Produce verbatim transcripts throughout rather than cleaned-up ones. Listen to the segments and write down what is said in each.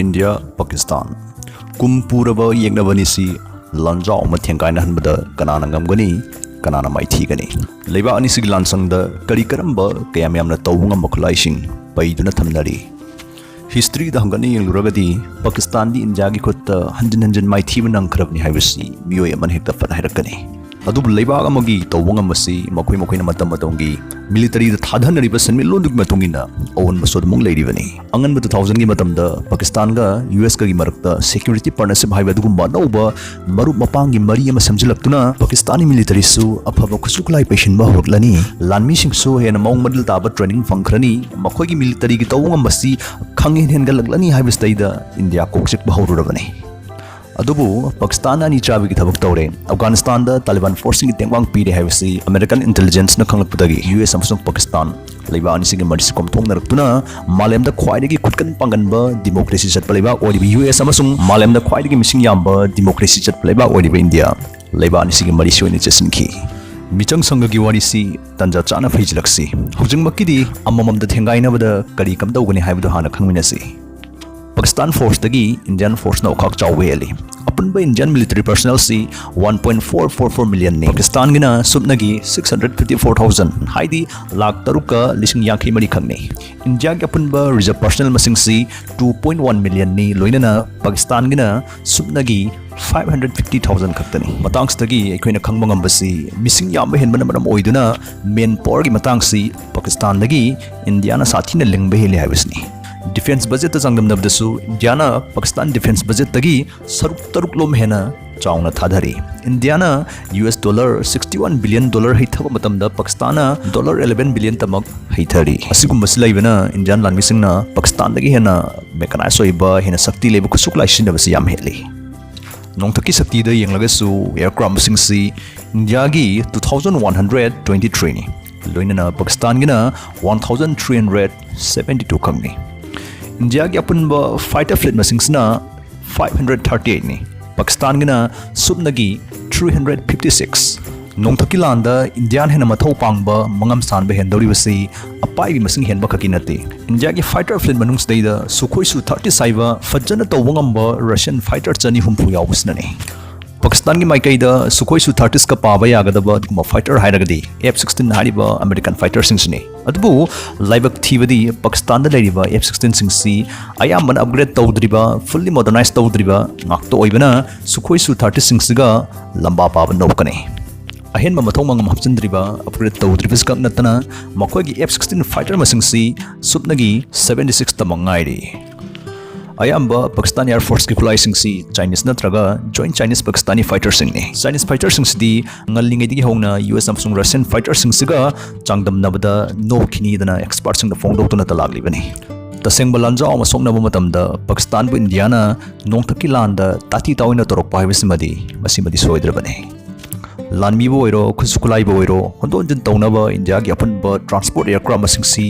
India Pakistan ꯀꯨꯝ ꯄꯨꯔꯕ ꯌꯦꯛꯅꯕ ꯑꯅꯤꯁꯤ ꯂꯥꯟꯖꯥꯎ ꯑꯃ ꯊꯦꯡꯒꯥꯏꯅꯍꯟꯕꯗ ꯀꯅꯥꯅ ꯉꯝꯒꯅꯤ, ꯀꯅꯥꯅ ꯃꯥꯏꯊꯤꯒꯅꯤ? ꯂꯩꯕꯥꯛ ꯑꯅꯤꯁꯤꯒꯤ ꯂꯥꯟꯁꯪꯗ ꯀꯔꯤ ꯀꯔꯝꯕ ꯀꯌꯥꯝ ꯌꯥꯝꯅ ꯇꯧꯕ ꯉꯝꯕ ꯈꯨꯠꯂꯥꯏꯁꯤꯡ ꯄꯩꯗꯨꯅ ꯊꯝꯅꯔꯤ? ꯍꯤꯁꯇ꯭ꯔꯤꯗ ꯍꯪꯒꯠꯅ ꯌꯦꯡꯂꯨꯔꯒꯗꯤ ꯄꯥꯀꯤꯁꯇꯥꯟꯗꯤ ꯏꯟꯗꯤꯌꯥꯒꯤ ꯈꯨꯠꯇ ꯍꯟꯖꯤꯟ ꯍꯟꯖꯤꯟ ꯃꯥꯏꯊꯤꯕ ꯅꯪꯈ꯭ꯔꯕꯅꯤ ꯍꯥꯏꯕꯁꯤ ꯃꯤꯑꯣꯏ ꯑꯃꯅ ꯍꯦꯛꯇ ꯐꯅ ꯍꯥꯏꯔꯛꯀꯅꯤ꯫ ꯑꯗꯨꯕꯨ ꯂꯩꯕꯥꯛ ꯑꯃꯒꯤ ꯇꯧꯕ ꯉꯝꯕꯁꯤ ꯃꯈꯣꯏ ꯃꯈꯣꯏꯅ ꯃꯇꯝ ꯃꯇꯝꯒꯤ ꯃꯤꯂꯤꯇꯔꯤꯗ ꯊꯥꯗꯅꯔꯤꯕ ꯁꯦꯟꯃꯤꯠꯂꯣꯟꯗꯨꯒꯤ ꯃꯇꯨꯡ ꯏꯟꯅ ꯑꯑꯣꯟꯕꯁꯨ ꯑꯗꯨꯃꯛ ꯂꯩꯔꯤꯕꯅꯤ꯫ ꯑꯉꯟꯕ ꯇꯨ ꯊꯥꯎꯖꯟꯒꯤ ꯃꯇꯝꯗ ꯄꯥꯀꯤꯁꯇꯥꯟꯒ ꯌꯨ ꯑꯦꯁꯀꯒꯤ ꯃꯔꯛꯇ ꯁꯦꯀ꯭ꯌꯨꯔꯤꯇꯤ ꯄꯥꯔꯠꯅꯔꯁꯤꯞ ꯍꯥꯏꯕ ꯑꯗꯨꯒꯨꯝꯕ ꯑꯅꯧꯕ ꯃꯔꯨꯞ ꯃꯄꯥꯡꯒꯤ ꯃꯔꯤ ꯑꯃ ꯁꯦꯝꯖꯤꯜꯂꯛꯇꯨꯅ ꯄꯥꯀꯤꯁꯇꯥꯅꯤ ꯃꯤꯂꯤꯇꯔꯤꯁꯨ ꯑꯐꯕ ꯈꯨꯠꯁꯨ ꯈꯨꯠꯂꯥꯏ ꯄꯩꯁꯤꯟꯕ ꯍꯧꯔꯛꯂꯅꯤ꯫ ꯂꯥꯟꯃꯤꯁꯤꯡꯁꯨ ꯍꯦꯟꯅ ꯃꯑꯣꯡ ꯃꯔꯤꯜ ꯇꯥꯕ ꯇ꯭ꯔꯦꯅꯤꯡ ꯐꯪꯈ꯭ꯔꯅꯤ꯫ ꯃꯈꯣꯏꯒꯤ ꯃꯤꯂꯤꯇꯔꯤꯒꯤ ꯇꯧꯕ ꯉꯝꯕꯁꯤ ꯈꯪꯍꯦꯟ ꯍꯦꯟꯒꯠꯂꯛꯂꯅꯤ ꯍꯥꯏꯕꯁꯤꯗꯩꯗ ꯏꯟꯗꯤꯌꯥ ꯀꯣꯛ ꯆꯤꯛꯄ ꯍꯧꯔꯨꯔꯕꯅꯤ꯫ ꯑꯗꯨꯕꯨ ꯄꯥꯀꯤꯁꯇꯥꯟꯅ ꯑꯅꯤ ꯆꯥꯕꯒꯤ ꯊꯕꯛ ꯇꯧꯔꯦ꯫ ꯑꯐꯒꯥꯅꯤꯁꯇꯥꯟꯗ ꯇꯥꯂꯤꯕꯥꯟ ꯐꯣꯔꯁꯁꯤꯡꯒꯤ ꯇꯦꯡꯕꯥꯡ ꯄꯤꯔꯦ ꯍꯥꯏꯕꯁꯤ ꯑꯃꯦꯔꯤꯀꯟ ꯏꯟꯇꯦꯂꯤꯖꯦꯟꯁꯅ ꯈꯪꯂꯛꯄꯗꯒꯤ ꯌꯨ ꯑꯦꯁ ꯑꯃꯁꯨꯡ ꯄꯥꯀꯤꯁꯇꯥꯟ ꯂꯩꯕꯥꯛ ꯑꯅꯤꯁꯤꯒꯤ ꯃꯔꯤꯁꯤ ꯀꯣꯝꯊꯣꯛꯅꯔꯛꯇꯨꯅ ꯃꯥꯂꯦꯝꯗ ꯈ꯭ꯋꯥꯏꯗꯒꯤ ꯈꯨꯠꯀꯟ ꯄꯥꯡꯒꯟꯕ ꯗꯤꯃꯣꯀ꯭ꯔꯦꯁꯤ ꯆꯠꯄ ꯂꯩꯕꯥꯛ ꯑꯣꯏꯔꯤꯕ ꯌꯨ ꯑꯦꯁ ꯑꯃꯁꯨꯡ ꯃꯥꯂꯦꯝꯗ ꯈ꯭ꯋꯥꯏꯗꯒꯤ ꯃꯤꯁꯤꯡ ꯌꯥꯝꯕ ꯗꯤꯃꯣꯀ꯭ꯔꯦꯁꯤ ꯆꯠꯄ ꯂꯩꯕꯥꯛ ꯑꯣꯏꯔꯤꯕ ꯏꯟꯗꯤꯌꯥ ꯂꯩꯕꯥꯛ ꯑꯅꯤꯁꯤꯒꯤ ꯃꯔꯤꯁꯤ ꯑꯣꯏꯅ ꯆꯦꯠꯁꯤꯟꯈꯤ꯫ ꯃꯤꯆꯪ ꯁꯪꯒꯒꯤ ꯋꯥꯔꯤꯁꯤ ꯇꯟꯖꯥ ꯆꯥꯅ ꯐꯩꯖꯤꯜꯂꯛꯁꯤ꯫ ꯍꯧꯖꯤꯛꯃꯛꯀꯤꯗꯤ ꯑꯃꯃꯝꯗ ꯊꯦꯡꯒꯥꯏꯅꯕꯗ ꯀꯔꯤ ꯀꯝꯗꯧꯒꯅꯤ ꯍꯥꯏꯕꯗꯨ ꯍꯥꯟꯅ ꯈꯪꯃꯤꯟꯅꯁꯤ꯫ ꯄꯥꯀꯤꯁꯇꯥꯟ ꯐꯣꯔꯁꯇꯒꯤ ꯏꯟꯗꯤꯌꯥꯟ ꯐꯣꯔꯁꯅ ꯑꯣꯈꯥꯛ ꯆꯥꯎꯕ ꯍꯦꯜꯂꯤ꯫ ꯑꯄꯨꯟꯕ ꯏꯟꯗꯤꯌꯥꯟ ꯃꯤꯂꯤꯇꯔꯤ ꯄꯔꯁꯅꯦꯜꯁꯤ one point four four four ꯃꯤꯂꯤꯌꯟꯅꯤ꯫ ꯄꯥꯀꯤꯁꯇꯥꯟꯒꯤꯅ ꯁꯨꯞꯅꯒꯤ six hundred fifty four thousand, ꯍꯥꯏꯗꯤ ꯂꯥꯛ ꯇꯔꯨꯛꯀ ꯂꯤꯁꯤꯡ ꯌꯥꯡꯈꯩ ꯃꯔꯤ ꯈꯛꯅꯤ꯫ ꯏꯟꯗꯤꯌꯥꯒꯤ ꯑꯄꯨꯟꯕ ꯔꯤꯖꯔꯕ ꯄꯔꯁꯅꯦꯜ ꯃꯁꯤꯡꯁꯤ ꯇꯨ ꯄꯣꯏꯟ ꯋꯥꯟ ꯃꯤꯂꯤꯌꯟꯅꯤ, ꯂꯣꯏꯅꯅ ꯄꯥꯀꯤꯁꯇꯥꯟꯒꯤꯅ ꯁꯨꯞꯅꯒꯤ ꯐꯥꯏꯚ ꯍꯟꯗ꯭ꯔꯦꯠ ꯐꯤꯐꯇꯤ ꯊꯥꯎꯖꯟ ꯈꯛꯇꯅꯤ꯫ ꯃꯇꯥꯡꯁꯤꯗꯒꯤ ꯑꯩꯈꯣꯏꯅ ꯈꯪꯕ ꯉꯝꯕꯁꯤ, ꯃꯤꯁꯤꯡ ꯌꯥꯝꯕ ꯍꯦꯟꯕꯅ ꯃꯔꯝ ꯑꯣꯏꯗꯨꯅ ꯃꯦꯟ ꯄꯥꯋꯔꯒꯤ ꯃꯇꯥꯡꯁꯤ ꯄꯥꯀꯤꯁꯇꯥꯟꯗꯒꯤ ꯏꯟꯗꯤꯌꯥꯅ ꯁꯥꯊꯤꯅ ꯂꯤꯡꯕ ꯍꯦꯜꯂꯤ ꯍꯥꯏꯕꯁꯤꯅꯤ꯫ ꯗꯤꯐꯦꯟꯁ ꯕꯖꯦꯠꯇ ꯆꯥꯡꯗꯝꯅꯕꯗꯁꯨ ꯏꯟꯗꯤꯌꯥꯅ ꯄꯥꯀꯤꯁꯇꯥꯟ ꯗꯤꯐꯦꯟꯁ ꯕꯖꯦꯠꯇꯒꯤ ꯁꯔꯨꯛ ꯇꯔꯨꯛꯂꯣꯝ ꯍꯦꯟꯅ ꯆꯥꯎꯅ ꯊꯥꯗꯔꯤ꯫ ꯏꯟꯗꯤꯌꯥꯅ U S dollar sixty one billion dollar ꯍꯩꯊꯕ ꯃꯇꯝꯗ ꯄꯥꯀꯤꯁꯇꯥꯟꯅ ꯗꯣꯂꯔ ꯑꯦꯂꯦꯚꯦꯟ ꯕꯤꯂꯤꯌꯟꯇꯃꯛ ꯍꯩꯊꯔꯤ꯫ ꯑꯁꯤꯒꯨꯝꯕꯁꯤ ꯂꯩꯕꯅ ꯏꯟꯗꯤꯌꯥꯟ ꯂꯥꯟꯃꯤꯁꯤꯡꯅ ꯄꯥꯀꯤꯁꯇꯥꯟꯗꯒꯤ ꯍꯦꯟꯅ ꯃꯦꯀꯅꯥꯏꯁ ꯑꯣꯏꯕ, ꯍꯦꯟꯅ ꯁꯛꯇꯤ ꯂꯩꯕ ꯈꯨꯠꯁꯨ ꯈꯨꯠꯂꯥꯏ ꯁꯤꯖꯤꯟꯅꯕꯁꯤ ꯌꯥꯝ ꯍꯦꯜꯂꯤ꯫ ꯅꯣꯡꯊꯛꯀꯤ ꯁꯛꯇꯤꯗ ꯌꯦꯡꯂꯒꯁꯨ ꯑꯦꯌꯔꯀ꯭ꯔꯥꯐ ꯃꯁꯤꯡꯁꯤ ꯏꯟꯗꯤꯌꯥꯒꯤ two thousand one hundred twenty ꯊ꯭ꯔꯤꯅꯤ, ꯂꯣꯏꯅꯅ ꯄꯥꯀꯤꯁꯇꯥꯟꯒꯤꯅ one thousand three hundred seventy two ꯈꯛꯅꯤ꯫ ꯏꯟꯗꯤꯌꯥꯒꯤ ꯑꯄꯨꯟꯕ ꯐꯥꯏꯇꯔ ꯐ꯭ꯂꯤꯠ ꯃꯁꯤꯡꯁꯤꯅ ꯐꯥꯏꯚ ꯍꯟꯗ꯭ꯔꯦꯠ ꯊꯥꯔꯇꯤ ꯑꯩꯠꯅꯤ꯫ ꯄꯥꯀꯤꯁꯇꯥꯟꯒꯤꯅ ꯁꯨꯞꯅꯒꯤ ꯊ꯭ꯔꯤ ꯍꯟꯗ꯭ꯔꯦꯠ ꯐꯤꯐꯇꯤ ꯁꯤꯛꯁ꯫ ꯅꯣꯡꯊꯛꯀꯤ ꯂꯥꯟꯗ ꯏꯟꯗꯤꯌꯥꯅ ꯍꯦꯟꯅ ꯃꯊꯧ ꯄꯥꯡꯕ, ꯃꯉꯝ ꯁꯥꯟꯕ ꯍꯦꯟꯗꯧꯔꯤꯕꯁꯤ ꯑꯄꯥꯏꯕꯤ ꯃꯁꯤꯡ ꯍꯦꯟꯕ ꯈꯛꯀꯤ ꯅꯠꯇꯦ꯫ ꯏꯟꯗꯤꯌꯥꯒꯤ fighter fleet ꯃꯅꯨꯡꯁꯤꯗꯩꯗ Sukhoi Su thirty ꯍꯥꯏꯕ ꯐꯖꯅ ꯇꯧꯕ ꯉꯝꯕ Russian fighter ꯆꯅꯤ ꯍꯨꯝꯐꯨ ꯌꯥꯎꯕꯁꯤꯅꯅꯤ꯫ ꯄꯥꯀꯤꯁꯇꯥꯟꯒꯤ ꯃꯥꯏꯀꯩꯗ Sukhoi Su thirty ꯀ ꯄꯥꯕ ꯌꯥꯒꯗꯕ ꯑꯗꯨꯒꯨꯝꯕ fighter ꯍꯥꯏꯔꯒꯗꯤ F sixteen ꯍꯥꯏꯔꯤꯕ American fighter ꯁꯤꯡꯁꯤꯅꯤ꯫ ꯑꯗꯨꯕꯨ ꯂꯥꯏꯕꯛ ꯊꯤꯕꯗꯤ ꯄꯥꯀꯤꯁꯇꯥꯟꯗ ꯂꯩꯔꯤꯕ F sixteen ꯁꯤꯡꯁꯤ ꯑꯌꯥꯝꯕꯅ upgrade ꯇꯧꯗ꯭ꯔꯤꯕ, fully modernize ꯇꯧꯗ꯭ꯔꯤꯕ ꯉꯥꯛꯇ ꯑꯣꯏꯕꯅ Sukhoi Su thirty ꯁꯤꯡꯁꯤꯒ ꯂꯝꯕꯥ ꯄꯥꯕ ꯅꯣꯞꯀꯅꯤ꯫ ꯑꯍꯦꯟꯕ ꯃꯊꯧ ꯃꯉꯝ ꯍꯥꯞꯆꯤꯟꯗ꯭ꯔꯤꯕ, upgrade ꯇꯧꯗ꯭ꯔꯤꯕꯁꯤꯈꯛ ꯅꯠꯇꯅ ꯃꯈꯣꯏꯒꯤ F sixteen fighter ꯃꯁꯤꯡꯁꯤ ꯁꯨꯞꯅꯒꯤ seventy six ꯇꯃꯛ ꯉꯥꯏꯔꯤ꯫ ꯑꯌꯥꯝꯕ ꯄꯥꯀꯤꯁꯇꯥꯟ Air Force ꯀꯤ ꯈꯨꯠꯂꯥꯏꯁꯤꯡꯁꯤ Chinese ꯅꯠꯇ꯭ꯔꯒ Joint Chinese Pakistani fighter ꯁꯤꯡꯅꯤ꯫ Chinese fighter ꯁꯤꯡꯁꯤꯗꯤ ꯉꯜꯂꯤꯉꯩꯗꯒꯤ ꯍꯧꯅ U S ꯑꯃꯁꯨꯡ Russian fighter ꯁꯤꯡꯁꯤꯒ ꯆꯥꯡꯗꯝꯅꯕꯗ ꯅꯣꯞꯈꯤꯅꯤꯗꯅ expert ꯁꯤꯡꯅ ꯐꯣꯡꯗꯣꯛꯇꯨꯅ ꯂꯥꯛꯂꯤꯕꯅꯤ꯫ ꯇꯁꯦꯡꯕ ꯂꯥꯟꯖꯥꯎ ꯑꯃ ꯁꯣꯛꯅꯕ ꯃꯇꯝꯗ ꯄꯥꯀꯤꯁꯇꯥꯟꯕꯨ ꯏꯟꯗꯤꯌꯥꯅ ꯅꯣꯡꯊꯛꯀꯤ ꯂꯥꯟꯗ ꯇꯥꯊꯤ ꯇꯥꯑꯣꯏꯅ ꯇꯧꯔꯛꯄ ꯍꯥꯏꯕꯁꯤꯃꯗꯤ ꯃꯁꯤꯃꯗꯤ ꯁꯣꯏꯗ꯭ꯔꯕꯅꯤ꯫ ꯂꯥꯟꯃꯤꯕꯨ ꯑꯣꯏꯔꯣ, ꯈꯨꯠꯁꯨ ꯈꯨꯠꯂꯥꯏꯕꯨ ꯑꯣꯏꯔꯣ, ꯍꯣꯟꯗꯣꯛ ꯍꯣꯟꯖꯤꯟ ꯇꯧꯅꯕ ꯏꯟꯗꯤꯌꯥꯒꯤ ꯑꯄꯨꯟꯕ transport aircraft ꯃꯁꯤꯡꯁꯤ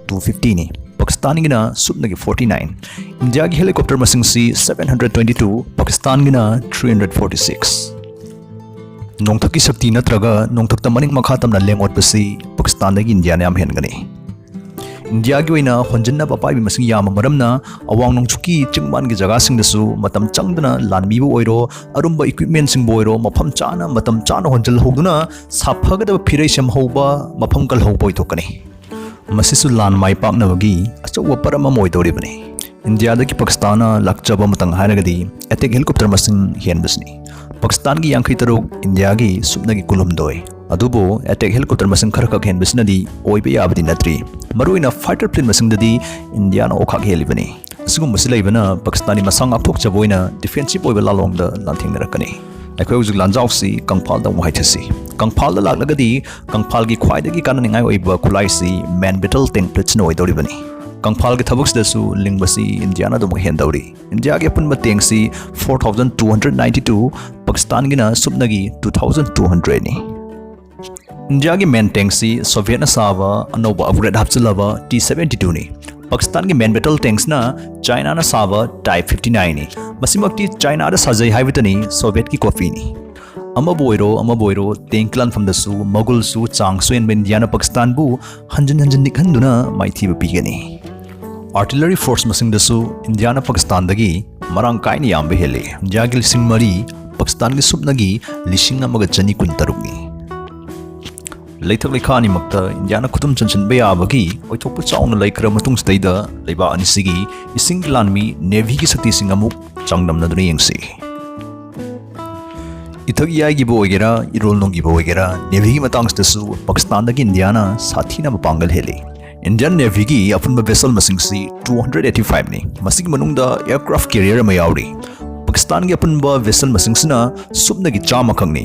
two fifty ꯅꯤ꯫ ꯄꯥꯀꯤꯁꯇꯥꯟꯒꯤꯅ ꯁꯨꯞꯅꯒꯤ forty nine꯫ ꯏꯟꯗꯤꯌꯥꯒꯤ helicopter ꯃꯁꯤꯡꯁꯤ seven hundred twenty two, ꯄꯥꯀꯤꯁꯇꯥꯟꯒꯤꯅ three hundred forty six꯫ ꯅꯣꯡꯊꯛꯀꯤ ꯁꯛꯇꯤ ꯅꯠꯇ꯭ꯔꯒ ꯅꯣꯡꯊꯛꯇ ꯃꯅꯤꯡ ꯃꯈꯥ ꯇꯝꯅ ꯂꯦꯡ ꯑꯣꯠꯄꯁꯤ ꯄꯥꯀꯤꯁꯇꯥꯟꯗꯒꯤ ꯏꯟꯗꯤꯌꯥꯅ ꯌꯥꯝ ꯍꯦꯟꯒꯅꯤ꯫ ꯏꯟꯗꯤꯌꯥꯒꯤ ꯑꯣꯏꯅ ꯍꯣꯟꯖꯤꯟꯅꯕ ꯑꯄꯥꯏꯕꯤ ꯃꯁꯤꯡ ꯌꯥꯝꯕ ꯃꯔꯝꯅ ꯑꯋꯥꯡ ꯅꯣꯡꯆꯨꯞꯀꯤ ꯆꯤꯡ ꯃꯥꯟꯒꯤ ꯖꯒꯥꯁꯤꯡꯗꯁꯨ ꯃꯇꯝ ꯆꯪꯗꯅ ꯂꯥꯟꯃꯤꯕꯨ ꯑꯣꯏꯔꯣ, ꯑꯔꯨꯝꯕ equipment ꯁꯤꯡꯕꯨ ꯑꯣꯏꯔꯣ, ꯃꯐꯝ ꯆꯥꯅ ꯃꯇꯝ ꯆꯥꯅ ꯍꯣꯟꯖꯤꯜꯍꯧꯗꯨꯅ ꯁꯥꯐꯒꯗꯕ ꯐꯤꯔꯩ ꯁꯦꯝꯍꯧꯕ, ꯃꯐꯝ ꯀꯜꯍꯧꯕ ꯑꯣꯏꯊꯣꯛꯀꯅꯤ꯫ ꯃꯁꯤꯁꯨ ꯂꯥꯟ ꯃꯥꯏ ꯄꯥꯛꯅꯕꯒꯤ ꯑꯆꯧꯕ ꯄꯔꯝ ꯑꯃ ꯑꯣꯏꯗꯧꯔꯤꯕꯅꯤ꯫ ꯏꯟꯗꯤꯌꯥꯗꯒꯤ ꯄꯥꯀꯤꯁꯇꯥꯟꯅ ꯂꯥꯛꯆꯕ ꯃꯇꯝ ꯍꯥꯏꯔꯒꯗꯤ attack helicopter ꯃꯁꯤꯡ ꯍꯦꯟꯕꯁꯤꯅꯤ꯫ ꯄꯥꯀꯤꯁꯇꯥꯟꯒꯤ ꯌꯥꯡꯈꯩ ꯇꯔꯨꯛ, ꯏꯟꯗꯤꯌꯥꯒꯤ ꯁꯨꯞꯅꯒꯤ ꯀꯨꯟꯍꯨꯝꯗꯣꯏ꯫ ꯑꯗꯨꯕꯨ attack helicopter ꯃꯁꯤꯡ ꯈꯔꯈꯛ ꯍꯦꯟꯕꯁꯤꯅꯗꯤ ꯑꯣꯏꯕ ꯌꯥꯕꯗꯤ ꯅꯠꯇ꯭ꯔꯤ꯫ ꯃꯔꯨꯑꯣꯏꯅ fighter plane ꯃꯁꯤꯡꯗꯗꯤ ꯏꯟꯗꯤꯌꯥꯅ ꯑꯣꯈꯥꯛ ꯍꯦꯜꯂꯤꯕꯅꯤ꯫ ꯑꯁꯤꯒꯨꯝꯕꯁꯤ ꯂꯩꯕꯅ ꯄꯥꯀꯤꯁꯇꯥꯟꯒꯤ ꯃꯁꯥ ꯉꯥꯛꯊꯣꯛꯆꯕ ꯑꯣꯏꯅ defensive ꯑꯣꯏꯕ ꯂꯥꯂꯣꯡꯗ ꯂꯥꯟꯊꯦꯡꯅꯔꯛꯀꯅꯤ꯫ ꯑꯩꯈꯣꯏ ꯍꯧꯖꯤꯛ ꯂꯥꯟꯖꯥꯎꯁꯤ ꯀꯪꯐꯥꯜꯗ ꯑꯃꯨꯛ ꯍꯥꯏꯊꯁꯤ꯫ ꯀꯪꯐꯥꯜꯗ ꯂꯥꯛꯂꯒꯗꯤ ꯀꯪꯐꯥꯜꯒꯤ ꯈ꯭ꯋꯥꯏꯗꯒꯤ ꯀꯥꯟꯅꯅꯤꯡꯉꯥꯏ ꯑꯣꯏꯕ ꯈꯨꯠꯂꯥꯏꯁꯤ man battle tank fleet ꯁꯤꯅ ꯑꯣꯏꯗꯧꯔꯤꯕꯅꯤ꯫ ꯀꯪꯐꯥꯜꯒꯤ ꯊꯕꯛꯁꯤꯗꯁꯨ ꯂꯤꯡꯕꯁꯤ ꯏꯟꯗꯤꯌꯥꯅ ꯑꯗꯨꯃꯛ ꯍꯦꯟꯗꯧꯔꯤ꯫ ꯏꯟꯗꯤꯌꯥꯒꯤ ꯑꯄꯨꯟꯕ tank ꯁꯤ four thousand two hundred ninety two, ꯄꯥꯀꯤꯁꯇꯥꯟꯒꯤꯅ ꯁꯨꯞꯅꯒꯤ two thousand two hundred ꯅꯤ꯫ ꯏꯟꯗꯤꯌꯥꯒꯤ man tank ꯁꯤ ꯁꯣꯚꯤꯌꯦꯠꯅ ꯁꯥꯕ ꯑꯅꯧꯕ upgrade ꯍꯥꯞꯆꯤꯜꯂꯕ T seventy two ꯅꯤ꯫ ꯄꯥꯀꯤꯁꯇꯥꯟꯒꯤ man battle tanks ꯅ ꯆꯥꯏꯅꯥꯅ ꯁꯥꯕ Type fifty nine ꯅꯤ꯫ ꯃꯁꯤꯃꯛꯇꯤ ꯆꯥꯏꯅꯥꯗ ꯁꯥꯖꯩ ꯍꯥꯏꯕꯇꯅꯤ, ꯁꯣꯚꯤꯌꯦꯠꯀꯤ copy ꯅꯤ꯫ ꯑꯃꯕꯨ ꯑꯣꯏꯔꯣ, ꯑꯃꯕꯨ ꯑꯣꯏꯔꯣ, ꯇꯦꯡꯀꯤ ꯂꯥꯟꯐꯝꯗꯁꯨ ꯃꯒꯨꯜꯁꯨ ꯆꯥꯡꯁꯨ ꯍꯦꯟꯕ ꯏꯟꯗꯤꯌꯥꯅ ꯄꯥꯀꯤꯁꯇꯥꯟꯕꯨ ꯍꯟꯖꯤꯟ ꯍꯟꯖꯤꯟ ꯅꯤꯛꯍꯟꯗꯨꯅ ꯃꯥꯏꯊꯤꯕ ꯄꯤꯒꯅꯤ꯫ Artillery force ꯃꯁꯤꯡꯗꯁꯨ ꯏꯟꯗꯤꯌꯥꯅ ꯄꯥꯀꯤꯁꯇꯥꯟꯗꯒꯤ ꯃꯔꯥꯡ ꯀꯥꯏꯅ ꯌꯥꯝꯕ ꯍꯦꯜꯂꯤ꯫ ꯏꯟꯗꯤꯌꯥꯒꯤ ꯂꯤꯁꯤꯡ ꯃꯔꯤ, ꯄꯥꯀꯤꯁꯇꯥꯟꯒꯤ ꯁꯨꯞꯅꯒꯤ ꯂꯤꯁꯤꯡ ꯑꯃꯒ ꯆꯅꯤ ꯀꯨꯟ ꯇꯔꯨꯛꯅꯤ꯫ ꯂꯩꯊꯛ ꯂꯩꯈꯥ ꯑꯅꯤꯃꯛꯇ ꯏꯟꯗꯤꯌꯥꯅ ꯈꯨꯗꯨꯝ ꯆꯟꯁꯤꯟꯕ ꯌꯥꯕꯒꯤ ꯑꯣꯏꯊꯣꯛꯄ ꯆꯥꯎꯅ ꯂꯩꯈ꯭ꯔ ꯃꯇꯨꯡꯁꯤꯗꯩꯗ, ꯂꯩꯕꯥꯛ ꯑꯅꯤꯁꯤꯒꯤ ꯏꯁꯤꯡꯒꯤ ꯂꯥꯟꯃꯤ ꯅꯦꯚꯤꯒꯤ ꯁꯛꯇꯤꯁꯤꯡ ꯑꯃꯨꯛ ꯆꯥꯡꯗꯝꯅꯗꯨꯅ ꯌꯦꯡꯁꯤ꯫ ꯏꯊꯛ ꯏꯌꯥꯏꯒꯤꯕꯨ ꯑꯣꯏꯒꯦꯔꯥ, ꯏꯔꯣꯜ ꯅꯨꯡꯒꯤꯕꯨ ꯑꯣꯏꯒꯦꯔꯥ, ꯅꯦꯚꯤꯒꯤ ꯃꯇꯥꯡꯁꯤꯗꯁꯨ ꯄꯥꯀꯤꯁꯇꯥꯟꯗꯒꯤ ꯏꯟꯗꯤꯌꯥꯅ ꯁꯥꯊꯤꯅ ꯃꯄꯥꯡꯒꯜ ꯍꯦꯜꯂꯤ꯫ ꯏꯟꯗꯤꯌꯟ ꯅꯦꯚꯤꯒꯤ ꯑꯄꯨꯟꯕ vessel ꯃꯁꯤꯡꯁꯤ two hundred eighty five ꯅꯤ꯫ ꯃꯁꯤꯒꯤ ꯃꯅꯨꯡꯗ aircraft carrier ꯑꯃ ꯌꯥꯎꯔꯤ꯫ ꯄꯥꯀꯤꯁꯇꯥꯟꯒꯤ ꯑꯄꯨꯟꯕ ꯚꯦꯁꯦꯜ ꯃꯁꯤꯡꯁꯤꯅ ꯁꯨꯞꯅꯒꯤ ꯆꯥꯝꯃ ꯈꯛꯅꯤ꯫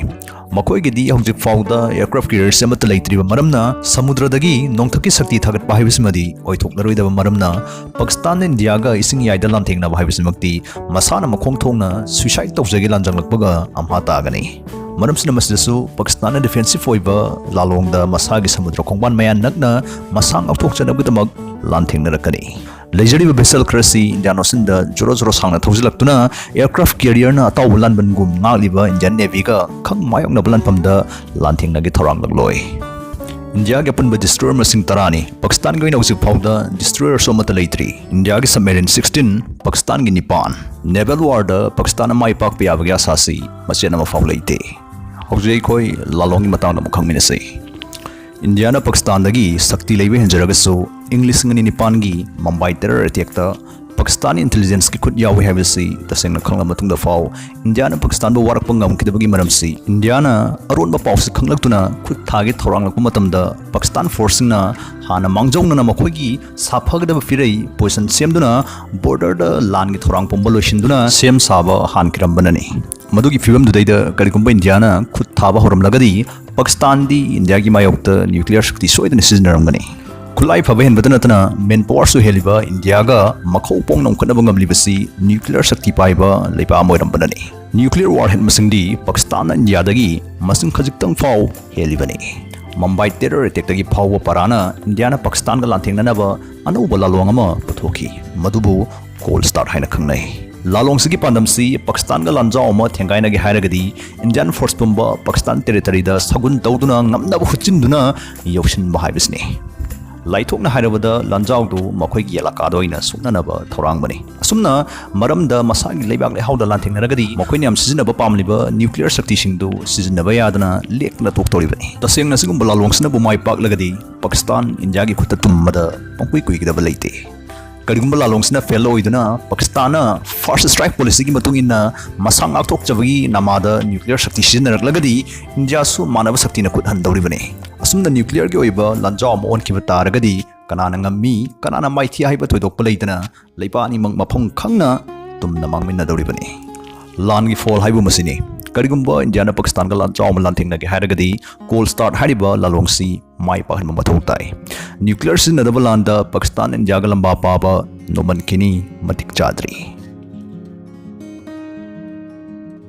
ꯃꯈꯣꯏꯒꯤꯗꯤ ꯍꯧꯖꯤꯛ ꯐꯥꯎꯗ aircraft carrier ꯁꯤ ꯑꯃꯠꯇ ꯂꯩꯇ꯭ꯔꯤꯕ ꯃꯔꯝꯅ, ꯁꯃꯨꯗ꯭ꯔꯗꯒꯤ ꯅꯣꯡꯊꯛꯀꯤ ꯁꯛꯇꯤ ꯊꯥꯒꯠꯄ ꯍꯥꯏꯕꯁꯤꯃꯗꯤ ꯑꯣꯏꯊꯣꯛꯂꯔꯣꯏꯗꯕ ꯃꯔꯝꯅ, ꯄꯥꯀꯤꯁꯇꯥꯟꯅ ꯏꯟꯗꯤꯌꯥꯒ ꯏꯁꯤꯡ ꯏꯌꯥꯏꯗ ꯂꯥꯟꯊꯦꯡꯅꯕ ꯍꯥꯏꯕꯁꯤꯃꯛꯇꯤ ꯃꯁꯥꯅ ꯃꯈꯣꯡ ꯊꯣꯡꯅ suicide ꯇꯧꯖꯒꯦ ꯂꯥꯟꯖꯪꯂꯛꯄꯒ ꯑꯝꯍꯥ ꯇꯥꯒꯅꯤ꯫ ꯃꯔꯝꯁꯤꯅ ꯃꯁꯤꯗꯁꯨ ꯄꯥꯀꯤꯁꯇꯥꯟꯅ defensive ꯑꯣꯏꯕ ꯂꯥꯂꯣꯡꯗ ꯃꯁꯥꯒꯤ ꯁꯃꯨꯗ꯭ꯔ ꯈꯣꯡꯕꯥꯟ ꯃꯌꯥ ꯅꯛꯅ ꯃꯁꯥ ꯉꯥꯛꯊꯣꯛꯆꯅꯕꯒꯤꯗꯃꯛ ꯂꯥꯟꯊꯦꯡꯅꯔꯛꯀꯅꯤ꯫ ꯂꯩꯖꯔꯤꯕ vessel ꯈꯔꯁꯤ Indian Ocean ꯗ ꯖꯣꯔꯣ ꯖꯣꯔꯣ ꯁꯥꯡꯅ ꯊꯧꯖꯤꯜꯂꯛꯇꯨꯅ aircraft carrier ꯅ ꯑꯇꯥꯎꯕ ꯂꯥꯟꯕꯟꯒꯨꯝ ꯉꯥꯛꯂꯤꯕ Indian Navy ꯒ ꯈꯪ ꯃꯥꯌꯣꯛꯅꯕ ꯂꯥꯟꯐꯝꯗ ꯂꯥꯟꯊꯦꯡꯅꯒꯦ ꯊꯧꯔꯥꯡꯂꯛꯂꯣꯏ꯫ ꯏꯟꯗꯤꯌꯥꯒꯤ ꯑꯄꯨꯟꯕ destroyer ꯃꯁꯤꯡ ꯇꯔꯥꯅꯤ꯫ ꯄꯥꯀꯤꯁꯇꯥꯟꯒꯤ ꯑꯣꯏꯅ ꯍꯧꯖꯤꯛ ꯐꯥꯎꯗ destroyer ꯁꯨ ꯑꯃꯠꯇ ꯂꯩꯇ꯭ꯔꯤ꯫ ꯏꯟꯗꯤꯌꯥꯒꯤ submarine sixteen, ꯄꯥꯀꯤꯁꯇꯥꯟꯒꯤ ꯅꯤꯄꯥꯟ꯫ Naval war ꯗ ꯄꯥꯀꯤꯁꯇꯥꯟꯅ ꯃꯥꯏ ꯄꯥꯛꯄ ꯌꯥꯕꯒꯤ ꯑꯥꯁꯥꯁꯤ ꯃꯆꯦꯠ ꯑꯃ ꯐꯥꯎ ꯂꯩꯇꯦ꯫ ꯍꯧꯖꯤꯛ ꯑꯩꯈꯣꯏ ꯂꯥꯂꯣꯡꯒꯤ ꯃꯇꯥꯡꯗ ꯑꯃꯨꯛ ꯈꯪꯃꯤꯟꯅꯁꯤ꯫ ꯏꯟꯗꯤꯌꯥꯅ ꯄꯥꯀꯤꯁꯇꯥꯟꯗꯒꯤ ꯁꯛꯇꯤ ꯂꯩꯕ ꯍꯦꯟꯖꯔꯒꯁꯨ, ꯏꯪ ꯂꯤꯁꯤꯡ ꯑꯅꯤ ꯅꯤꯄꯥꯟꯒꯤ ꯃꯨꯝꯕꯥꯏ terror attack ꯇ ꯄꯥꯀꯤꯁꯇꯥꯟ intelligence ꯀꯤ ꯈꯨꯠ ꯌꯥꯎꯏ ꯍꯥꯏꯕꯁꯤ ꯇꯁꯦꯡꯅ ꯈꯪꯂꯕ ꯃꯇꯨꯡꯗ ꯐꯥꯎ, ꯏꯟꯗꯤꯌꯥꯅ ꯄꯥꯀꯤꯁꯇꯥꯟꯕꯨ ꯋꯥꯔꯛꯄ ꯉꯝꯈꯤꯗꯕꯒꯤ ꯃꯔꯝꯁꯤ, ꯏꯟꯗꯤꯌꯥꯅ ꯑꯔꯣꯟꯕ ꯄꯥꯎꯁꯤ ꯈꯪꯂꯛꯇꯨꯅ ꯈꯨꯠ ꯊꯥꯒꯦ ꯊꯧꯔꯥꯡꯂꯛꯄ ꯃꯇꯝꯗ, ꯄꯥꯀꯤꯁꯇꯥꯟ force ꯁꯤꯡꯅ ꯍꯥꯟꯅ ꯃꯥꯡꯖꯧꯅꯅ ꯃꯈꯣꯏꯒꯤ ꯁꯥꯐꯒꯗꯕ ꯐꯤꯔꯩ position ꯁꯦꯝꯗꯨꯅ, border ꯗ ꯂꯥꯟꯒꯤ ꯊꯧꯔꯥꯡ ꯄꯨꯝꯕ ꯂꯣꯏꯁꯤꯟꯗꯨꯅ ꯁꯦꯝ ꯁꯥꯕ ꯍꯥꯟꯈꯤꯔꯝꯕꯅꯅꯤ꯫ ꯃꯗꯨꯒꯤ ꯐꯤꯕꯝꯗꯨꯗꯩꯗ ꯀꯔꯤꯒꯨꯝꯕ ꯏꯟꯗꯤꯌꯥꯅ ꯈꯨꯠ ꯊꯥꯕ ꯍꯧꯔꯝꯂꯒꯗꯤ, ꯄꯥꯀꯤꯁꯇꯥꯟꯗꯤ ꯏꯟꯗꯤꯌꯥꯒꯤ ꯃꯥꯌꯣꯛꯇ nuclear ꯁꯛꯇꯤ ꯁꯣꯏꯗꯅ ꯁꯤꯖꯤꯟꯅꯔꯝꯒꯅꯤ꯫ ꯈꯨꯠꯂꯥꯏ ꯐꯕ ꯍꯦꯟꯕꯇ ꯅꯠꯇꯅ, man power ꯁꯨ ꯍꯦꯜꯂꯤꯕ ꯏꯟꯗꯤꯌꯥꯒ ꯃꯈꯧ ꯄꯣꯡꯅ ꯎꯪꯈꯠꯅꯕ ꯉꯝꯂꯤꯕꯁꯤ nuclear ꯁꯛꯇꯤ ꯄꯥꯏꯕ ꯂꯩꯕꯥꯛ ꯑꯃ ꯑꯣꯏꯔꯝꯕꯅꯅꯤ꯫ Nuclear warhead ꯃꯁꯤꯡꯗꯤ ꯄꯥꯀꯤꯁꯇꯥꯟꯅ ꯏꯟꯗꯤꯌꯥꯗꯒꯤ ꯃꯁꯤꯡ ꯈꯖꯤꯛꯇꯪ ꯐꯥꯎ ꯍꯦꯜꯂꯤꯕꯅꯤ꯫ ꯃꯨꯝꯕꯥꯏ terror attack ꯇꯒꯤ ꯐꯥꯎꯕ ꯄꯥꯔꯥꯅ ꯏꯟꯗꯤꯌꯥꯅ ꯄꯥꯀꯤꯁꯇꯥꯟꯒ ꯂꯥꯟꯊꯦꯡꯅꯅꯕ ꯑꯅꯧꯕ ꯂꯥꯂꯣꯡ ꯑꯃ ꯄꯨꯊꯣꯛꯈꯤ, ꯃꯗꯨꯕꯨ Cold Start ꯍꯥꯏꯅ ꯈꯪꯅꯩ꯫ ꯂꯥꯂꯣꯡꯁꯤꯒꯤ ꯄꯥꯟꯗꯝꯁꯤ ꯄꯥꯀꯤꯁꯇꯥꯟꯒ ꯂꯥꯟꯖꯥꯎ ꯑꯃ ꯊꯦꯡꯒꯥꯏꯅꯒꯦ ꯍꯥꯏꯔꯒꯗꯤ ꯏꯟꯗꯤꯌꯥꯟ ꯐꯣꯔꯁ ꯄꯨꯝꯕ ꯄꯥꯀꯤꯁꯇꯥꯟ ꯇꯦꯔꯤꯇꯣꯔꯤꯗ ꯁꯒꯨꯟ ꯇꯧꯗꯨꯅ ꯉꯝꯅꯕ ꯍꯨꯠꯆꯤꯟꯗꯨꯅ ꯌꯧꯁꯤꯟꯕ ꯍꯥꯏꯕꯁꯤꯅꯤ꯫ ꯂꯥꯏꯊꯣꯛꯅ ꯍꯥꯏꯔꯕꯗ ꯂꯥꯟꯖꯥꯎꯗꯨ ꯃꯈꯣꯏꯒꯤ ꯑꯦꯂꯥꯀꯥꯗ ꯑꯣꯏꯅ ꯁꯣꯛꯅꯅꯕ ꯊꯧꯔꯥꯡꯕꯅꯤ꯫ ꯑꯁꯨꯝꯅ ꯃꯔꯝꯗ ꯃꯁꯥꯒꯤ ꯂꯩꯕꯥꯛ ꯂꯩꯍꯥꯎꯗ ꯂꯥꯟꯊꯦꯡꯅꯔꯒꯗꯤ ꯃꯈꯣꯏꯅ ꯌꯥꯝ ꯁꯤꯖꯤꯟꯅꯕ ꯄꯥꯝꯂꯤꯕ ꯅ꯭ꯌꯨꯀ꯭ꯂꯤꯌꯔ ꯁꯛꯇꯤꯁꯤꯡꯗꯨ ꯁꯤꯖꯤꯟꯅꯕ ꯌꯥꯗꯅ ꯂꯦꯛꯇꯅ ꯇꯣꯛꯇꯧꯔꯤꯕꯅꯤ꯫ ꯇꯁꯦꯡꯅ ꯑꯁꯤꯒꯨꯝꯕ ꯂꯥꯂꯣꯡꯁꯤꯅꯕꯨ ꯃꯥꯏ ꯄꯥꯛꯂꯒꯗꯤ ꯄꯥꯀꯤꯁꯇꯥꯟ ꯏꯟꯗꯤꯌꯥꯒꯤ ꯈꯨꯠꯇ ꯇꯨꯝꯕꯗ ꯄꯪꯀꯨꯏ ꯀꯨꯏꯒꯗꯕ ꯂꯩꯇꯦ꯫ ꯀꯔꯤꯒꯨꯝꯕ ꯂꯥꯂꯣꯡꯁꯤꯅ ꯐꯦꯜ ꯑꯣꯏꯗꯨꯅ ꯄꯥꯀꯤꯁꯇꯥꯟꯅ ꯐꯥꯔꯁ ꯁ꯭ꯇ꯭ꯔꯥꯏꯛ ꯄꯣꯂꯤꯁꯤꯒꯤ ꯃꯇꯨꯡ ꯏꯟꯅ ꯃꯁꯥ ꯉꯥꯛꯊꯣꯛꯆꯕꯒꯤ ꯅꯃꯥꯗ ꯅ꯭ꯌꯨꯀ꯭ꯂꯤꯌꯔ ꯁꯛꯇꯤ ꯁꯤꯖꯤꯟꯅꯔꯛꯂꯒꯗꯤ ꯏꯟꯗꯤꯌꯥꯁꯨ ꯃꯥꯟꯅꯕ ꯁꯛꯇꯤꯅ ꯈꯨꯠ ꯍꯟꯗꯧꯔꯤꯕꯅꯤ꯫ ꯑꯁꯨꯝꯅ ꯅ꯭ꯌꯨꯀ꯭ꯂꯤꯌꯔꯒꯤ ꯑꯣꯏꯕ ꯂꯥꯟꯖꯥꯎ ꯑꯃ ꯑꯣꯟꯈꯤꯕ ꯇꯥꯔꯒꯗꯤ ꯀꯅꯥꯅ ꯉꯝꯃꯤ, ꯀꯅꯥꯅ ꯃꯥꯏꯊꯤ ꯍꯥꯏꯕ ꯊꯣꯏꯗꯣꯛꯄ ꯂꯩꯇꯅ ꯂꯩꯕꯥꯛ ꯑꯅꯤꯃꯛ ꯃꯐꯝ ꯈꯪꯅ ꯇꯨꯝꯅ ꯃꯥꯡꯃꯤꯟꯅꯗꯧꯔꯤꯕꯅꯤ꯫ ꯂꯥꯟꯒꯤ ꯐꯣꯜ ꯍꯥꯏꯕ ꯃꯁꯤꯅꯤ꯫ ꯀꯔꯤꯒꯨꯝꯕ ꯏꯟꯗꯤꯌꯥꯅ ꯄꯥꯀꯤꯁꯇꯥꯟꯒ ꯂꯥꯟꯖꯥꯎ ꯑꯃ ꯂꯥꯟꯊꯦꯡꯅꯒꯦ ꯍꯥꯏꯔꯒꯗꯤ ꯀꯣꯜ ꯁ꯭ꯇꯥꯔꯠ ꯍꯥꯏꯔꯤꯕ ꯂꯥꯂꯣꯡꯁꯤ ꯃꯥꯏ ꯄꯥꯛꯍꯟꯕ ꯃꯊꯧ ꯇꯥꯏ꯫ ꯅ꯭ꯌꯨꯀ꯭ꯂꯤꯌꯔ ꯁꯤꯖꯤꯟꯅꯗꯕ ꯂꯥꯟꯗ ꯄꯥꯀꯤꯁꯇꯥꯟ ꯏꯟꯗꯤꯌꯥꯒ ꯂꯝꯕꯥ ꯄꯥꯕ ꯅꯣꯡꯃꯟꯈꯤꯅꯤ, ꯃꯇꯤꯛ ꯆꯥꯗ꯭ꯔꯤ꯫